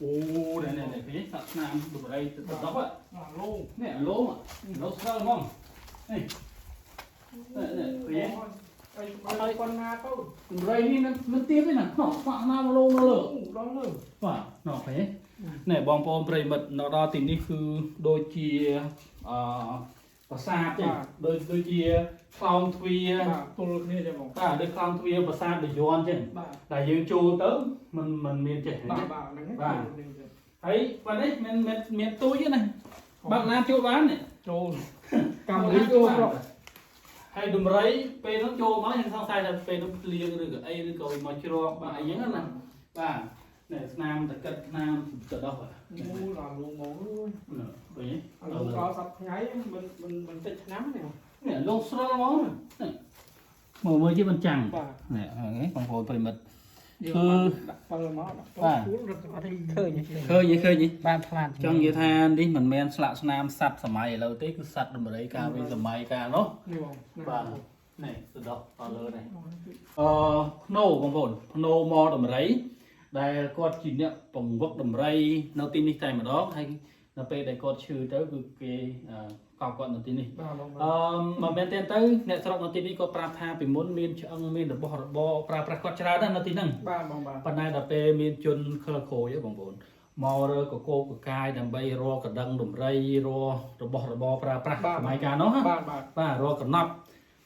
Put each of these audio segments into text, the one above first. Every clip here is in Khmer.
អូនេះនេះនេះស្លាកស្នាមដំរីទៅដោះ អាលង នេះលងលោស្រិលហ្មងនេះនេះនេះ អីឲ្យប៉ុណ្ណាទៅ ដំរីនេះមិនទៀបទេណានោះស្លាកស្នាមលងនៅលើ ដល់លើ បាទនោះឃើញនេះបងប្អូនប្រិមិត្តនៅដល់ទីនេះគឺដូចជាអឺប្រាសាទទេដូចជាខ្លោងទ្វារ បាទទល់គ្នាចឹងបង បាទដូចខ្លោងទ្វារប្រាសាទបាយ័នចឹង បាទ តែយើងចូលទៅមិនមានចេះ បាទបាទហ្នឹង ហើយបាទនេះមិនមានទូចទេណាបើកឡានចូលបាននេះ ចូលកម្មរីចូលស្រុក ហើយដំរីពេលនោះចូលមកខ្ញុំសង្ស័យថាពេលនោះភ្លៀងឬក៏អីឬក៏មកជ្រកបាទអីចឹងណាបាទនេះស្នាមតកិតស្នាមទៅដោះ មូលអាលងមកអើយ ឃើញ អាលងដល់សប្តាហ៍ថ្ងៃមិនមិនមិនតិចឆ្នាំនេះ នេះលោកស្រុលហ្មងនេះមើលមើលជាមិនចាំង បាទ នេះហ្នឹងបងប្អូនប្រិមិត្ត យើងបានដាក់ពិលមកដាក់ចូលគូលរត់អត់ ឃើញ ឃើញទេឃើញទេ បានផ្លាត ចង់និយាយថានេះមិនមែនស្លាកស្នាមសត្វសម័យឥឡូវទេគឺសត្វដំរីកាលពីសម័យកាលនោះ នេះបង បាទនេះទៅដោះតលើនេះអឺភ្នោបងប្អូនភ្នោមកដំរីដែលគាត់ជាអ្នកបង្វឹកដំរីនៅទីនេះតែម្ដងហើយនៅពេលដែលគាត់ឈឺទៅគឺគេកប់គាត់នៅទីនេះ បាទបង អឺមកមែនទែនទៅអ្នកស្រុកនៅទីនេះគាត់ប្រាប់ថាពីមុនមានឆ្អឹងមានរបស់របរប្រើប្រាស់គាត់ច្រើនណាស់នៅទីហ្នឹង បាទបងបាទ ប៉ុន្តែដល់ពេលមានជនខិលខូចហ៎បងប្អូនមករកកោកកាយដើម្បីរកកណ្ដឹងដំរីរករបស់របរប្រើប្រាស់សម័យកាលនោះណា បាទបាទ បាទរកកណប់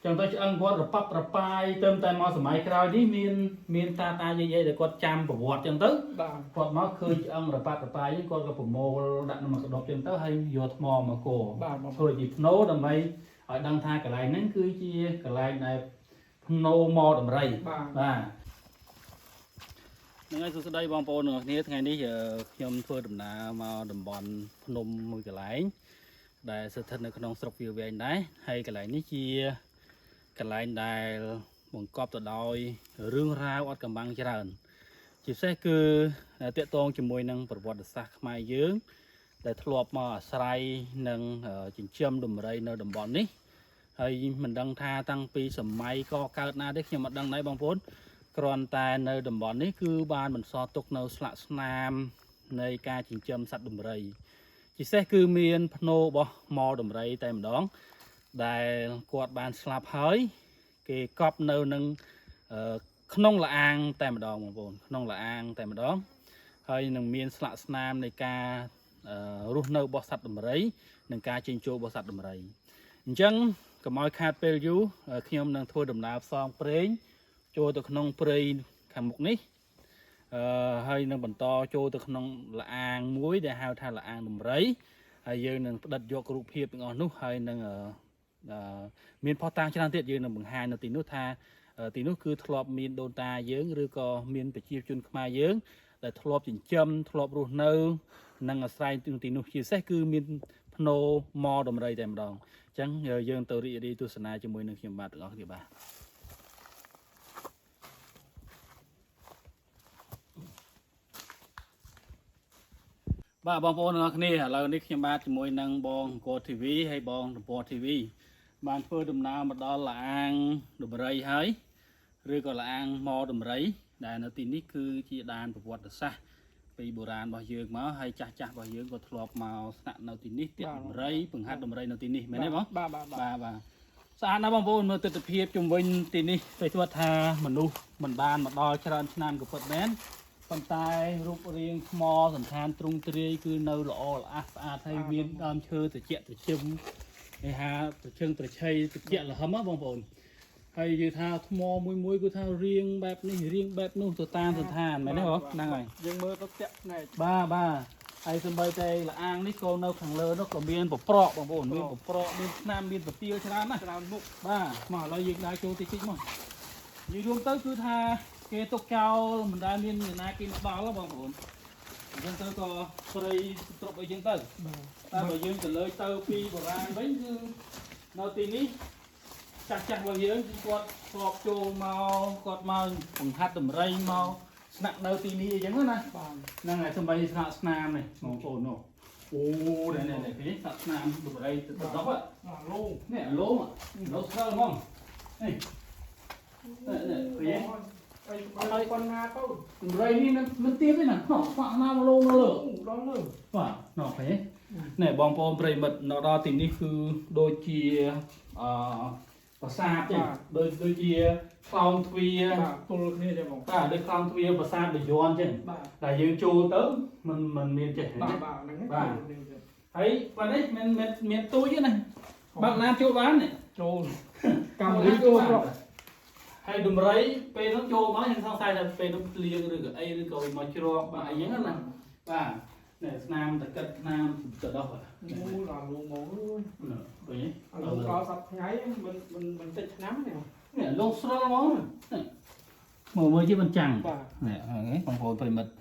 ចឹងទៅឆ្អឹងគាត់រប៉ាប់រប៉ាយទៅតែមកសម័យក្រោយនេះមានមានតាតាយាយយាយដែលគាត់ចាំប្រវត្តិចឹងទៅ បាទ គាត់មកឃើញឆ្អឹងរប៉ាត់រប៉ាយហ្នឹងគាត់ក៏ប្រមូលដាក់ក្នុងមួយកដប់ចឹងទៅហើយយកថ្មមកគោ បាទបង ធ្វើជាភ្នោដើម្បីឲ្យដឹងថាកន្លែងហ្នឹងគឺជាកន្លែងដែលភ្នោមកដំរី បាទ បាទហ្នឹងហើយសួស្តីបងប្អូនទាំងអស់គ្នាថ្ងៃនេះខ្ញុំធ្វើដំណើរមកតំបន់ភ្នំមួយកន្លែងដែលស្ថិតនៅក្នុងស្រុកវាលវែងដែរហើយកន្លែងនេះជាកន្លែងដែលបង្កប់ទៅដោយរឿងរ៉ាវអត់កំបាំងច្រើនជាពិសេសគឺតាក់ទងជាមួយនឹងប្រវត្តិសាស្ត្រខ្មែរយើង ដែលធ្លាប់មកអាស្រ័យនិងចិញ្ចឹមដំរីនៅតំបន់នេះហើយមិនដឹងថាតាំងពីសម័យកកើតណាទេខ្ញុំមិនដឹងដែរបងប្អូនគ្រាន់តែនៅតំបន់នេះគឺបានបន្សល់ទុកនៅស្លាកស្នាមនៃការចិញ្ចឹមសត្វដំរីជាពិសេសគឺមានភ្នោរបស់ម៉ដំរីតែម្ដងដែលគាត់បានស្លាប់ហើយគេកប់នៅនឹងក្នុងលាអាងតែម្ដងបងប្អូនក្នុងលាអាងតែម្ដងហើយនឹងមានស្លាកស្នាមនៃការរស់នៅរបស់សត្វដំរីនិងការចេញចូលរបស់សត្វដំរីអញ្ចឹងកុំឲ្យខាតពេលយូរខ្ញុំនឹងធ្វើដំណើរផ្សងព្រេងចូលទៅក្នុងព្រៃខាងមុខនេះអឺហើយនឹងបន្តចូលទៅក្នុងលាអាងមួយដែលហៅថាលាអាងដំរីហើយយើងនឹងផ្ដិតយករូបភាពទាំងអស់នោះហើយនឹងមានផុសតាងច្រើនទៀតយើងនឹងបង្ហាញនៅទីនោះថាទីនោះគឺធ្លាប់មានដូនតាយើងឬក៏មានប្រជាជនខ្មែរយើងដែលធ្លាប់ចិញ្ចឹមធ្លាប់រស់នៅនិងអាស្រ័យទីនោះជាពិសេសគឺមានភ្នោម៉ដំរីតែម្ដងអញ្ចឹងយើងទៅរីករាយទស្សនាជាមួយនឹងខ្ញុំបាទទាំងអស់គ្នាបាទបាទបងប្អូនទាំងអស់គ្នាឥឡូវនេះខ្ញុំបាទជាមួយនឹងបងអង្គរ TV ហើយបងតំពរ TV បានធ្វើដំណើរមកដល់លាអាងដំរីហើយឬក៏លាអាងម៉ដំរីដែលនៅទីនេះគឺជាដានប្រវត្តិសាស្ត្រពីបុរាណរបស់យើងមកហើយចាស់ចាស់របស់យើងក៏ធ្លាប់មកស្នាក់នៅទីនេះទៀតដំរីបង្ហាត់ដំរីនៅទីនេះមែនទេបង បាទបាទបាទ បាទបាទស្អាតណាស់បងប្អូនមើលទស្សនភាពជំវិញទីនេះពេលស្គាល់ថាមនុស្សមិនបានមកដល់ច្រើនឆ្នាំក៏ពិតមែនប៉ុន្តែរូបរាងថ្មសន្តានទ្រង់ទ្រាយគឺនៅល្អល្អះស្អាតហើយមានដើមឈើត្រជាក់ត្រជឹមគេហៅត្រជឹងត្រឆៃត្រជាក់លហឹមហ៎បងប្អូនហើយនិយាយថាថ្មមួយមួយគឺថារៀងបែបនេះរៀងបែបនោះទៅតាមសន្តានមែនទេបងហ្នឹងហើយ យើងមើលទៅតាក់ភ្នែក បាទបាទហើយសំបីតែលាអាងនេះក៏នៅខាងលើនោះក៏មានប្រប្រកបងប្អូនមានប្រប្រកមានឆ្នាំមានពទាលច្រើនណាស់ ច្រើនមុខ បាទមកឥឡូវយើងដើរចូលតិចតិចមកនិយាយរួមទៅគឺថាគេទុកចោលមិនដែលមានអ្នកណាគេមកដល់ទេបងប្អូនអញ្ចឹងទៅក៏ព្រៃទ្រពអីចឹងទៅ បាទ តែបើយើងទៅលើទៅពីបុរាណវិញគឺនៅទីនេះចាស់ចាស់របស់យើងគឺគាត់ធ្លាប់ចូលមកគាត់មកបង្ហាត់តម្រៃមកស្នាក់នៅទីនេះអីចឹងណា បាទ ហ្នឹងហើយសំបីស្លាកស្នាមនេះបងប្អូននោះអូនេះនេះនេះស្លាកស្នាមដំរីទៅដោះ អាលង នេះលងលោស្រិលហ្មងនេះនេះនេះ អីឲ្យប៉ុណ្ណាទៅ ដំរីនេះមិនទៀបទេណានោះស្លាកស្នាមលងនៅលើ ដល់លើ បាទណោះឃើញទេនេះបងប្អូនប្រិយមិត្តនៅដល់ទីនេះគឺដូចជាអឺប្រាសាទទេដូចជាខ្លោងទ្វារ បាទទល់គ្នាចឹងបង បាទដូចខ្លោងទ្វារប្រាសាទបាយ័នចឹង បាទ តែយើងចូលទៅมันมันមានចេះ បាទ ណា បាទហ្នឹង ហើយបាទនេះមិនមិនមានទូចទេណាបើកឡានចូលបាននេះ ចូលកម្មវិធីចូលស្រុក ហើយដំរីពេលនោះចូលមកខ្ញុំសង្ស័យថាពេលនោះភ្លៀងឬក៏អីឬក៏វាមកជ្រកបាទអីចឹងណាបាទនេះស្នាមតកិតស្នាមតដោះបាទ មូលអាលងមកអើយ ឃើញទេ អាលងដល់សប្ថ្ងៃមិនមិនមិនតិចឆ្នាំទេ នេះលោកស្រុលហ្មងនេះមើលមើលជាមិនចាំង បាទ នេះហ្នឹងបងប្អូនប្រិមិត្ត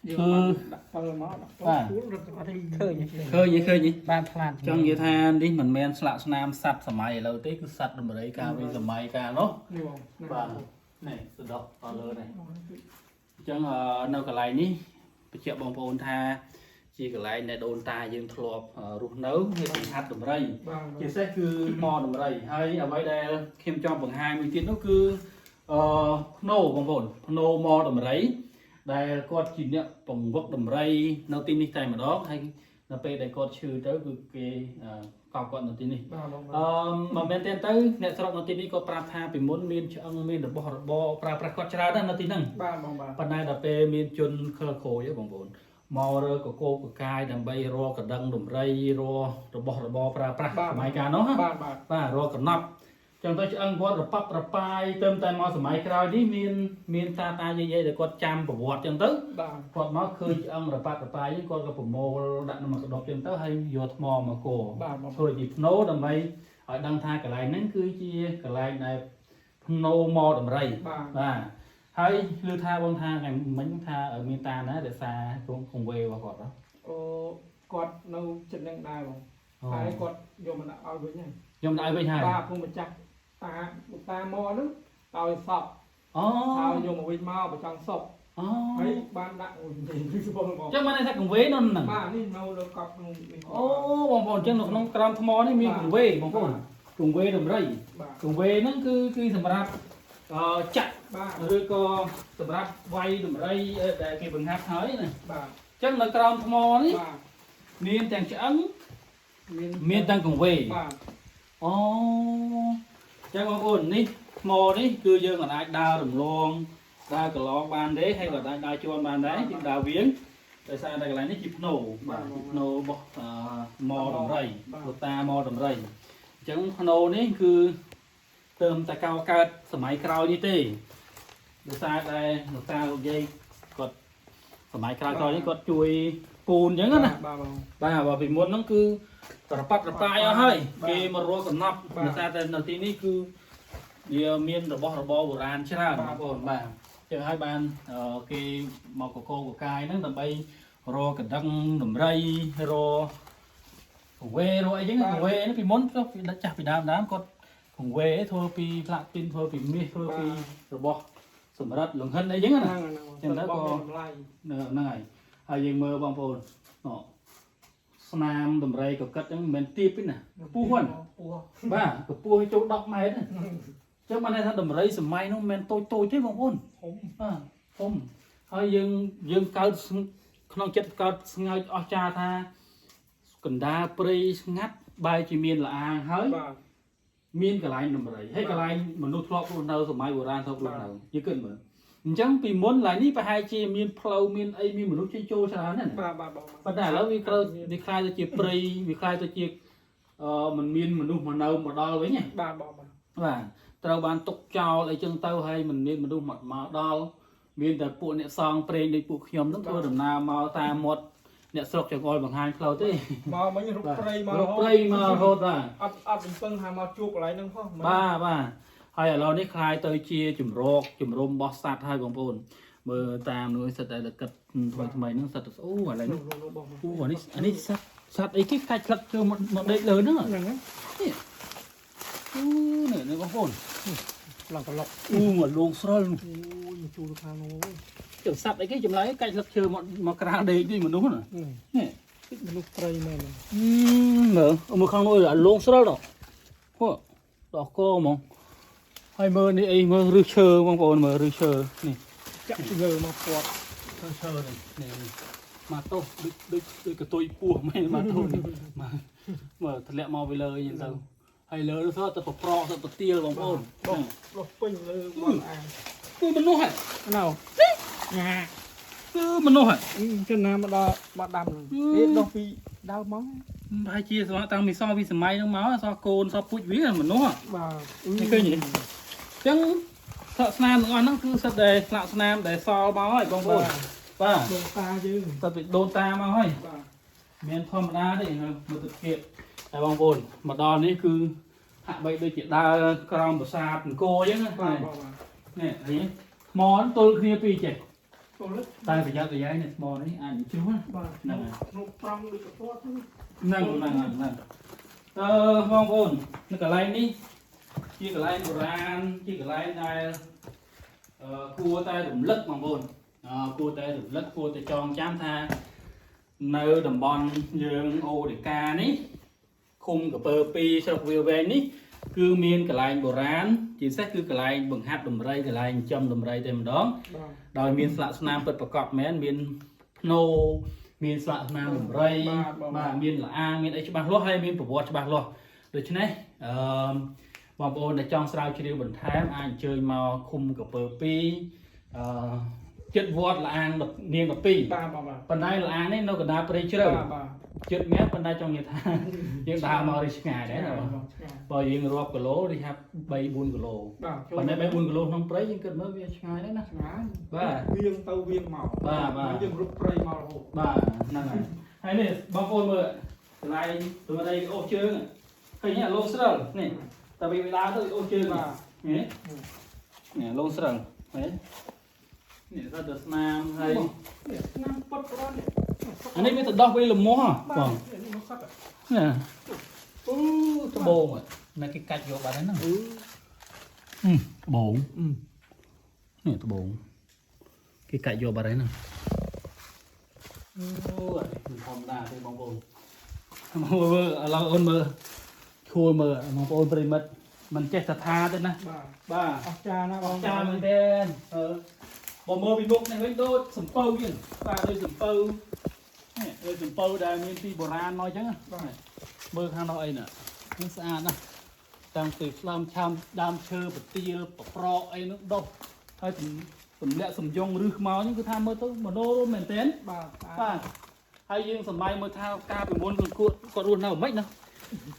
យើង គឺ ដាក់ពិលមកដាក់ពិលគូលរត់អត់ ឃើញ ឃើញទេឃើញទេ បានផ្លាត ចង់និយាយថានេះមិនមែនស្លាកស្នាមសត្វសម័យឥឡូវទេគឺសត្វដំរីកាលពីសម័យកាលនោះ នេះបង បាទនេះសដោះតលើនេះអញ្ចឹងអឺនៅកន្លែងនេះបញ្ជាក់បងប្អូនថាជាកន្លែងដែលដូនតាយើងធ្លាប់អឺរស់នៅហើយបង្ហាត់ដំរី បាទ ជាពិសេសគឺថ្មដំរីហើយអ្វីដែលខ្ញុំចង់បង្ហាញមួយទៀតនោះគឺអឺភ្នោបងប្អូនភ្នោមកដំរីដែលគាត់ជាអ្នកបង្វឹកដំរីនៅទីនេះតែម្ដងហើយនៅពេលដែលគាត់ឈឺទៅគឺគេអឺកោបគាត់នៅទីនេះ បាទបង អឺមកមែនទែនទៅអ្នកស្រុកនៅទីនេះក៏ប្រាប់ថាពីមុនមានឆ្អឹងមានរបស់របរប្រើប្រាស់គាត់ច្រើនណាស់នៅទីហ្នឹង បាទបងបាទ ប៉ុន្តែដល់ពេលមានជនខិលខូចហ៎បងប្អូនមករកកោកកកាយដើម្បីរកកដឹងដំរីរករបស់របរប្រើប្រាស់សម័យកាលនោះណា បាទបាទ បាទរកកណប់ចឹងទៅឆ្អឹងគាត់រប៉ាប់រប៉ាយទៅតែមកសម័យក្រោយនេះមានមានតាតាយាយៗដែលគាត់ចាំប្រវត្តិចឹងទៅ បាទ គាត់មកឃើញឆ្អឹងរប៉ាត់រប៉ាយហ្នឹងគាត់ក៏ប្រមូលដាក់ក្នុងមួយកដប់ចឹងទៅហើយយកថ្មមកគោ បាទបង ធ្វើជាភ្នោដើម្បីឲ្យដឹងថាកន្លែងហ្នឹងគឺជាកន្លែងដែលភ្នោមកដំរី បាទ បាទហើយឮថាបងថាថ្ងៃមិញថាមានតាណារក្សាគងគងវេរបស់គាត់ហ៎ អូគាត់នៅចិត្តនឹងដែរបងហើយគាត់យកមកដាក់ឲ្យវិញហើយ ខ្ញុំដាក់ឲ្យវិញហើយ បាទពុកម្ចាស់តាតាមកហ្នឹងឲ្យសព អូ ហើយយកមកវិញមកបើចង់សព អូ ហើយបានដាក់មួយនិយាយគឺបងបង ចឹងបានន័យថាកងវេនៅហ្នឹង បាទនេះនៅលើកប់ក្នុងនេះ អូបងប្អូនចឹងនៅក្នុងក្រោមថ្មនេះមានកងវេបងប្អូនកងវេដំរី បាទ កងវេហ្នឹងគឺគឺសម្រាប់អឺចាក់ បាទ ឬក៏សម្រាប់វាយដំរីដែលគេបង្ហាត់ហើយណា បាទ ចឹងនៅក្រោមថ្មនេះ បាទ មានទាំងឆ្អឹង មាន មានទាំងកងវេ បាទ អូចឹងបងប្អូននេះថ្មនេះគឺយើងមិនអាចដើររំលងដើរកន្លងបានទេហើយក៏អាចដើរជាន់បានដែរយើងដើរវៀងដោយសារតែកន្លែងនេះជាភ្នោបាទជាភ្នោរបស់អឺមដំរីលោកតាមដំរីអញ្ចឹងភ្នោនេះគឺទៅតែកោកើតសម័យក្រោយនេះទេដោយសារតែលោកតាលោកយាយគាត់សម័យក្រោយៗនេះគាត់ជួយពូនអញ្ចឹងណា បាទបង បាទបើពីមុនហ្នឹងគឺត្រប៉ាត់ត្រប៉ាយអស់ហើយ បាទ គេមករកសំណប់ បាទ ដោយសារតែនៅទីនេះគឺវាមានរបស់របរបុរាណច្រើន បាទ បងប្អូនបាទចឹងហើយបានអឺគេមកកកកកាយហ្នឹងដើម្បីរកកណ្ដឹងដំរីរកកវេរកអីចឹងកវេហ្នឹងពីមុនទៅពីចាស់ពីដើមដើមគាត់កវេធ្វើពីផ្លាទីនធ្វើពីមាសធ្វើពីរបស់សម្រិតលង្ហិនអីចឹងណា ហ្នឹងហ្នឹង ចឹងទៅក៏ តម្លៃ ហ្នឹងហើយហើយយើងមើលបងប្អូនណ៎ស្នាមដំរីកកិតហ្នឹងមិនមែនទាបទេណាខ្ពស់ហ្នឹង ពោះ បាទកម្ពស់ចូល10ម៉ែត្រហ្នឹងអញ្ចឹងបានន័យថាដំរីសម័យនោះមិនមែនតូចតូចទេបងប្អូន ធំ បាទធំហើយយើងយើងកើតស្ងក្នុងចិត្តកើតស្ងើចអស្ចារ្យថាកណ្ដាលព្រៃស្ងាត់បែរជាមានល្អាងហើយ បាទ មានកន្លែងដំរីហើយកន្លែងមនុស្សធ្លាប់រស់នៅសម័យបុរាណធ្លាប់រស់នៅយើងគិតមើលអញ្ចឹងពីមុនឡើយនេះប្រហែលជាមានផ្លូវមានអីមានមនុស្សចេញចូលច្រើនណាស់ណា បាទបាទបង ប៉ុន្តែឥឡូវវាត្រូវវាខ្លាយទៅជាព្រៃវាខ្លាយទៅជាអឺมันមានមនុស្សមកនៅមកដល់វិញណា បាទបងបាទ បាទត្រូវបានទុកចោលអីចឹងទៅហើយมันមានមនុស្សមកមកដល់មានតែពួកអ្នកសងព្រេងដូចពួកខ្ញុំហ្នឹងធ្វើដំណើរមកតាមមាត់អ្នកស្រុកចង្អុលបង្ហាញផ្លូវទេ មកមិញរុកព្រៃមករ កព្រៃមករហូតបាទ អត់អត់រំពឹងថាមកជួបកន្លែងហ្នឹងផង បាទបាទហើយឥឡូវនេះคล้ายទៅជាជំរកជំរំរបស់សត្វហើយបងប្អូនមើលតាមនោះសិតតែលកិតថ្មីថ្មីហ្នឹងសិតតែអូឥឡូវនេះ នោះបង អូអានេះអានេះសត្វសត្វអីគេកាច់ផ្លឹកចូលមកមកដេកលើហ្នឹង ហ្នឹង អូនេះនេះបងប្អូន ឡើងត្រឡប់ អូមកលងស្រុល អូយមកជួបខាងនោះ ចុះសត្វអីគេចម្លើយកាច់ផ្លឹកឈើមកមកក្រាលដេកនេះមនុស្សណានេះ មនុស្សព្រៃមែន មើលមើលខាងនោះអាលងស្រុលដល់ហូដល់កហ្មងហើយមើលនេះអីមើលរឹសឈើបងប្អូនមើលរឹសឈើនេះ ចាក់លើមកពាត់ ឈើឈើនេះនេះ មកទោសដូចដូចដូចកតុយពោះមែនមកទោសនេះមកមើលធ្លាក់មកវាលើអញ្ចឹងទៅហើយលើនោះទៅទៅប្រកទៅប្រទៀលបងប្អូន បងលោះពេញលើវត្តអាង គឺមនុស្សហ่ะ ណៅញ៉ា គឺមនុស្សហ่ะ ចំណាមកដល់មកដាំហ្នឹងនេះដោះពីដើមមក ប្រហែលជាសមតាំងពីសពីសម័យហ្នឹងមកសកូនសពូជវាមនុស្សហ่ะ បាទ នេះឃើញទេអញ្ចឹងស្លាកស្នាមទាំងអស់ហ្នឹងគឺសិតតែស្លាកស្នាមដែលសល់មកហើយបងប្អូនបាទ ដូនតាយើង សិតពីដូនតាមកហើយ បាទ មានធម្មតាទេមើលទៅទៀតតែបងប្អូនមកដល់នេះគឺហាក់បីដូចជាដើរក្រោមប្រាសាទអង្គរអញ្ចឹងណា បាទបាទ នេះឃើញទេថ្មហ្នឹងទល់គ្នាពីរចេះ ទល់ តែប្រយ័ត្នប្រយែងនេះថ្មនេះអាចនឹងជ្រុះណា បាទ ហ្នឹងហើយ ក្នុងត្រង់ដូចកពតហ្នឹង ហ្នឹងហ្នឹងហ្នឹងអឺបងប្អូននៅកន្លែងនេះជាកន្លែងបុរាណជាកន្លែងដែលអឺគួរតែរំលឹកបងប្អូនអឺគួរតែរំលឹកគួរតែចងចាំថានៅតំបន់យើងអូរិកានេះឃុំកពើ2ស្រុកវាលវែងនេះគឺមានកន្លែងបុរាណជាពិសេសគឺកន្លែងបង្ហាត់ដំរីកន្លែងចិញ្ចឹមដំរីតែម្ដង បាទ ដោយមានស្លាកស្នាមពិតប្រាកដមែនមានភ្នោមានស្លាកស្នាមដំរីបាទមានលអាងមានអីច្បាស់លាស់ហើយមានប្រវត្តិច្បាស់លាស់ដូច្នេះអឺបងប្អូនដែលចង់ស្រាវជ្រាវបន្ថែមអាចអញ្ជើញមកឃុំកពើ2អឺចិត្តវត្តលអាងនាង12 បាទបាទបាទ ប៉ុន្តែលអាងនេះនៅកណ្ដាលព្រៃជ្រៅ បាទបាទ ចិត្តមែនប៉ុន្តែចង់និយាយថា យើងដើរមករីឆ្ងាយដែរណា បងឆ្ងាយ បើយើងរាប់គីឡូនេះថា3 4គីឡូ បាទ ប៉ុន្តែ3 4គីឡូក្នុងព្រៃយើងគិតមើលវាឆ្ងាយដែរណា ឆ្ងាយ បាទ វៀងទៅវៀងមក បាទបាទ យើងរុកព្រៃមករហូត បាទហ្នឹងហើយហើយនេះបងប្អូនមើលកន្លែងសម្ដីអូសជើងឃើញទេអាលងស្រិលនេះតែវាដើរទៅអូសជើង បាទ នេះនេះលងស្រិលឃើញនេះរត់ទៅស្នាមហើយ នេះឆ្នាំពត់ប្រនេះ អានេះវាទៅដោះវាលមាស់ បាទ បង នេះមកសឹក ណាអូត្បូងណាគេកាច់យកបាត់ហើយហ្នឹង អឺ ត្បូងនេះត្បូងគេកាច់យកបាត់ហើយហ្នឹងអូអានេះមិនធម្មតាទេបងប្អូនមើលឥឡូវអូនមើលឈួលមើលបងប្អូនប្រិមិត្តមិនចេះតែថាទេណា បាទ បាទ អស្ចារ្យណាស់បង ចាមែនទេអឺបើមើលពីមុខនេះវិញដូចសំពៅជាងបាទដូចសំពៅនេះដូចសំពៅដែលមានពីបុរាណមកអញ្ចឹងណា បាទ មើលខាងនោះអីណានេះស្អាតណាស់តាំងពីស្លាមឆាមដើមឈើប្រទាលប្រប្រកអីនោះដុះហើយទម្លាក់សំយងឬខ្មោចហ្នឹងគឺថាមើលទៅមនោរម្យមែនទែន បាទ បាទហើយយើងសម័យមើលថាកាលពីមុនគឺគាត់គាត់រស់នៅមិនណា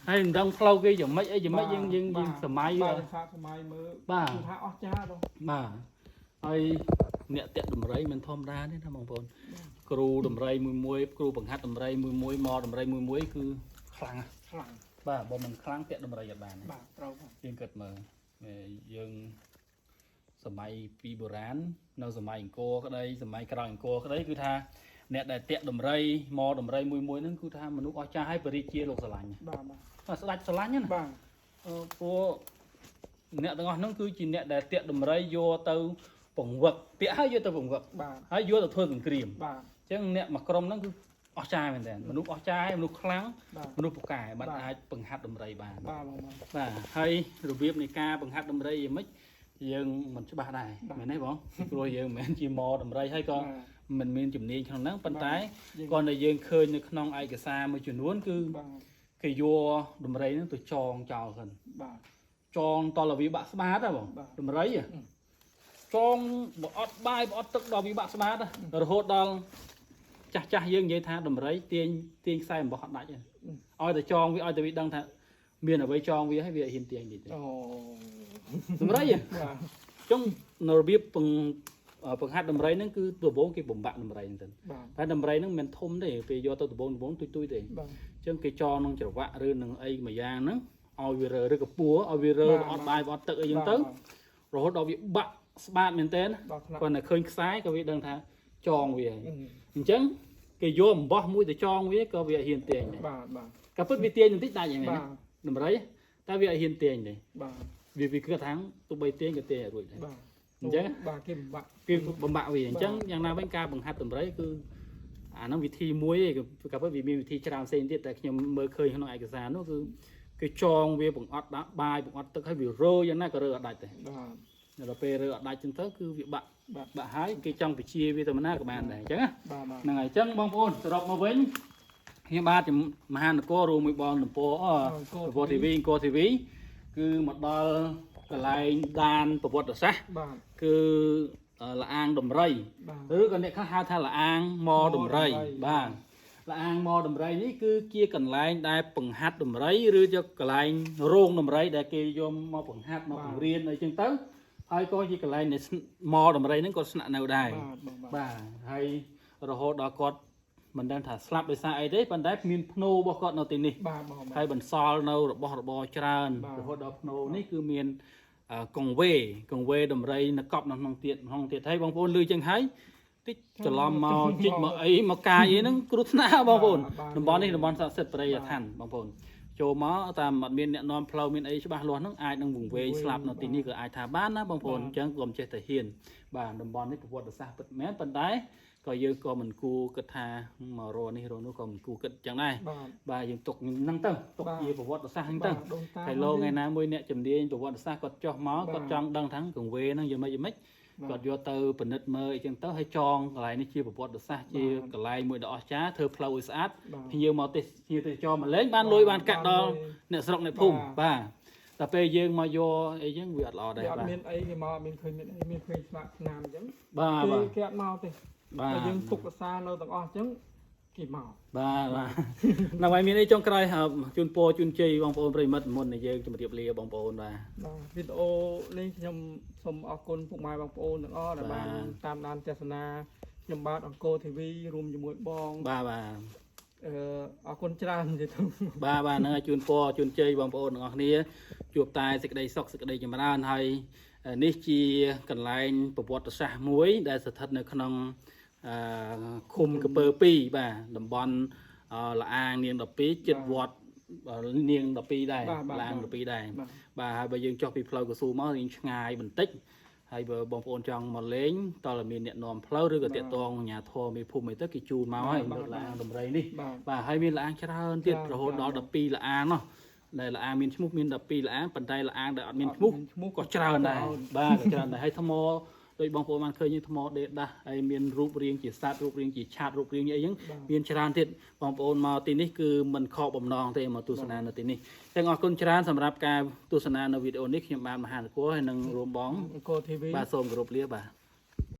ហើយមិនដឹងផ្លូវគេយ៉ាងម៉េចអីយ៉ាងម៉េចយើងយើងយើងសម័យ បាទសាកសម័យមើល បាទ គឺថាអស្ចារ្យបង បាទហើយអ្នកតាក់ដំរីមិនធម្មតាទេណាបងប្អូនគ្រូដំរីមួយមួយគ្រូបង្ហាត់ដំរីមួយមួយមកដំរីមួយមួយគឺខ្លាំងណាស់ ខ្លាំង បាទបើមិនខ្លាំងតាក់ដំរីអត់បានទេ បាទត្រូវបង យើងគិតមើលយើងសម័យពីបុរាណនៅសម័យអង្គរក្តីសម័យក្រោយអង្គរក្តីគឺថាអ្នកដែលតាក់ដំរីមកដំរីមួយមួយហ្នឹងគឺថាមនុស្សអស្ចារ្យហើយបរិជាលោកស្រឡាញ់ បាទបាទ បាទស្ដេចស្រឡាញ់ណា បាទ អឺព្រោះអ្នកទាំងអស់ហ្នឹងគឺជាអ្នកដែលតាក់ដំរីយកទៅបង្វឹកតាក់ហើយយកទៅបង្វឹក បាទ ហើយយកទៅធ្វើសង្គ្រាម បាទ អញ្ចឹងអ្នកមួយក្រុមហ្នឹងគឺអស្ចារ្យមែនទែនមនុស្សអស្ចារ្យមនុស្សខ្លាំង បាទ មនុស្សពូកែបាទ បាទ អាចបង្ហាត់ដំរីបាន បាទបងបាទ បាទហើយរបៀបនៃការបង្ហាត់ដំរីយ៉ាងម៉េចយើងមិនច្បាស់ដែរ បាទ មែនទេបងព្រោះយើងមិនមែនជាម៉ដំរីហើយក៏ បាទ មិនមានជំនាញក្នុងហ្នឹងប៉ុន្តែ យើង គ្រាន់តែយើងឃើញនៅក្នុងឯកសារមួយចំនួនគឺ បាទ គេយកដំរីហ្នឹងទៅចងចោលសិន បាទ ចងតលវាបាក់ស្បាតហ៎បង បាទ ដំរីហ៎ អឺ ចងបើអត់បាយបើអត់ទឹកដល់វាបាក់ស្បាតហ៎រហូតដល់ចាស់ចាស់យើងនិយាយថាដំរីទាញទាញខ្សែអំបោះអត់ដាច់ទេឲ្យតែចងវាឲ្យតែវាដឹងថាមានអ្វីចងវាហើយវាអត់ហ៊ានទាញទៀតទេ អូ ដំរីហ៎ បាទ ចុងនៅរបៀបបង្បង្ហាត់ដំរីហ្នឹងគឺដំបូងគេបំបាក់ដំរីហ្នឹងទៅ បាទ តែដំរីហ្នឹងមិនមែនធំទេពេលយកទៅដំបូងដំបូងទុយទុយទេ បាទ អញ្ចឹងគេចងក្នុងច្រវាក់ឬនឹងអីមួយយ៉ាងហ្នឹងឲ្យវារើឬក៏ពួរឲ្យវារើ បាទ អត់បាយអត់ទឹកអីចឹងទៅរហូតដល់វាបាក់ស្បាតមែនទែន ដល់ថ្នាក់ គាត់តែឃើញខ្សែក៏វាដឹងថាចងវាហើយ អឺ អញ្ចឹងគេយកអំបោះមួយទៅចងវាក៏វាអត់ហ៊ានទាញដែរ បាទបាទ ក៏ពិតវាទាញបន្តិចដាច់ហ្នឹង បាទ ដំរីតែវាអត់ហ៊ានទាញទេ បាទ វាវាគិតថាទោះបីទាញក៏ទាញអត់រួចដែរ បាទ អញ្ចឹង បាទគេបំបាក់ គេបំបាក់វាអញ្ចឹងយ៉ាងណាវិញការបង្ហាត់ដំរីគឺអាហ្នឹងវិធីមួយឯងក៏ពិតវាមានវិធីច្រើនផ្សេងទៀតតែខ្ញុំមើលឃើញក្នុងឯកសារនោះគឺគេចងវាបង្អត់ដាក់បាយបង្អត់ទឹកឲ្យវារើយ៉ាងណាក៏រើអត់ដាច់ដែរ បាទ ដល់ពេលរើអត់ដាច់ចឹងទៅគឺវាបាក់ បាទ បាក់ហើយគេចង់ពជាវាទៅណាក៏បានដែរអញ្ចឹងណា បាទបាទ ហ្នឹងហើយអញ្ចឹងបងប្អូនសរុបមកវិញខ្ញុំបាទជាមហានគររួមមួយបងលំពអ អង្គរ ពរ TV អង្គរ TV គឺមកដល់កន្លែងដានប្រវត្តិសាស្ត្រ បាទ គឺលអាងដំរី បាទ ឬក៏អ្នកខ្លះហៅថាលអាងមដំរី មដំរី បាទលអាងមដំរីនេះគឺជាកន្លែងដែលបង្ហាត់ដំរីឬជាកន្លែងរោងដំរីដែលគេយកមកបង្ហាត់មកបង្រៀនអីចឹងទៅហើយក៏ជាកន្លែងដែលស្មដំរីហ្នឹងក៏ស្នាក់នៅដែរ បាទបងបាទ បាទហើយរហូតដល់គាត់មិនដឹងថាស្លាប់ដោយសារអីទេប៉ុន្តែមានភ្នោរបស់គាត់នៅទីនេះ បាទបងបាទ ហើយបន្សល់នៅរបស់របរច្រើន បាទ រហូតដល់ភ្នោនេះគឺមានអឺកងវេកងវេដំរីនៅកប់នៅក្នុងទៀតក្នុងទៀតហើយបងប្អូនលឺចឹងហើយតិចច្រឡំមកជីកមកអីមកកាយអីហ្នឹងគ្រោះថ្នាក់បងប្អូនតំបន់នេះតំបន់ស័ក្តិសិទ្ធិប្រៃយដ្ឋានបងប្អូនចូលមកតាមអត់មានអ្នកនាំផ្លូវមានអីច្បាស់លាស់ហ្នឹងអាចនឹងវង្វេងស្លាប់នៅទីនេះក៏អាចថាបានណាបងប្អូនអញ្ចឹងកុំចេះតែហ៊ានបាទតំបន់នេះប្រវត្តិសាស្ត្រពិតមែនប៉ុន្តែក៏យើងក៏មិនគួរគិតថាមករកនេះរកនោះក៏មិនគួរគិតអញ្ចឹងដែរ បាទ បាទយើងទុកហ្នឹងទៅទុក បាទ ជាប្រវត្តិសាស្ត្រហ្នឹងទៅ បាទដូនតា ហើយលោកថ្ងៃណាមួយអ្នកជំនាញប្រវត្តិសាស្ត្រគាត់ចុះមក បាទ គាត់ចង់ដឹងថាកង្វេហ្នឹងយ៉ាងម៉េចយ៉ាងម៉េច បាទ គាត់យកទៅពិនិត្យមើលអីចឹងទៅហើយចងកន្លែងនេះជាប្រវត្តិសាស្ត្រជា បាទ កន្លែងមួយដ៏អស្ចារ្យធ្វើផ្លូវឲ្យស្អាត បាទ ភ្ញៀវមកទេសភ្ញៀវទេសចរមកលេងបានលុយបានកាក់ដល់អ្នកស្រុកអ្នកភូមិ បាទ បាទតែពេលយើងមកយកអីចឹងវាអត់ល្អដែរ វាអត់ បាទ មានអីគេមកអត់មានឃើញមានអីមានឃើញស្លាកស្នាមអញ្ចឹង បាទបាទ គេគេអត់មកទេ បាទ តែយើងទុករក្សានៅទាំងអស់អញ្ចឹងគេមក បាទបាទ នៅហើយមានអីចុងក្រោយហើយជូនពរជូនជ័យបងប្អូនប្រិយមិត្តមុននឹងយើងជម្រាបលាបងប្អូនបាទ បាទវីដេអូនេះខ្ញុំសូមអរគុណពុកម៉ែបងប្អូនទាំងអស់ដែល បា បាន ទ តាមដានទស្សនាខ្ញុំបាទអង្គរ TV រួមជាមួយបង បាទបាទ អឺអរគុណច្រើននិយាយទៅ បាទបាទហ្នឹងហើយជូនពរជូនជ័យបងប្អូនទាំងអស់គ្នាជួបតែសេចក្តីសុខសេចក្តីចម្រើនហើយនេះជាកន្លែងប្រវត្តិសាស្ត្រមួយ ដែលស្ថិតនៅក្នុងអឺឃុំកពើ2បាទតំបន់លអាងនាង12ជិតវត្តនាង12ដែរ បាទបាទ លអាង12ដែរ បាទ បាទហើយបើយើងចុះពីផ្លូវកស៊ូមករៀងឆ្ងាយបន្តិចហើយបើបងប្អូនចង់មកលេងតើមានអ្នកនាំផ្លូវឬក៏តាក់ទងអាជ្ញាធរមេភូមិអីទៅគេជូនមកហើយ បាទ លើកឡានដំរីនេះ បាទ បាទហើយមានលាងច្រើនទៀត ច្រើន រហូតដល់ ច្រើន 12លាងនោះដែលលាងមានឈ្មោះមាន12លាងប៉ុន្តែលាងដែលអត់មានឈ្មោះ អត់មានឈ្មោះ ក៏ច្រើនដែរ ច្រើន បាទក៏ច្រើនដែរហើយថ្មដូចបងប្អូនបានឃើញនេះថ្មដេដាស់ហើយមានរូបរាងជាសត្វរូបរាងជាឆាតរូបរាងអីហ្នឹង បាទ មានច្រើនទៀតបងប្អូនមកទីនេះគឺមិនខកបំណងទេមកទស្សនានៅទីនេះទាំងអរគុណច្រើនសម្រាប់ការទស្សនានៅវីដេអូនេះខ្ញុំបានមហានគរហើយនឹងរួមបង អង្គរ TV បាទសូមគោរពលាបាទ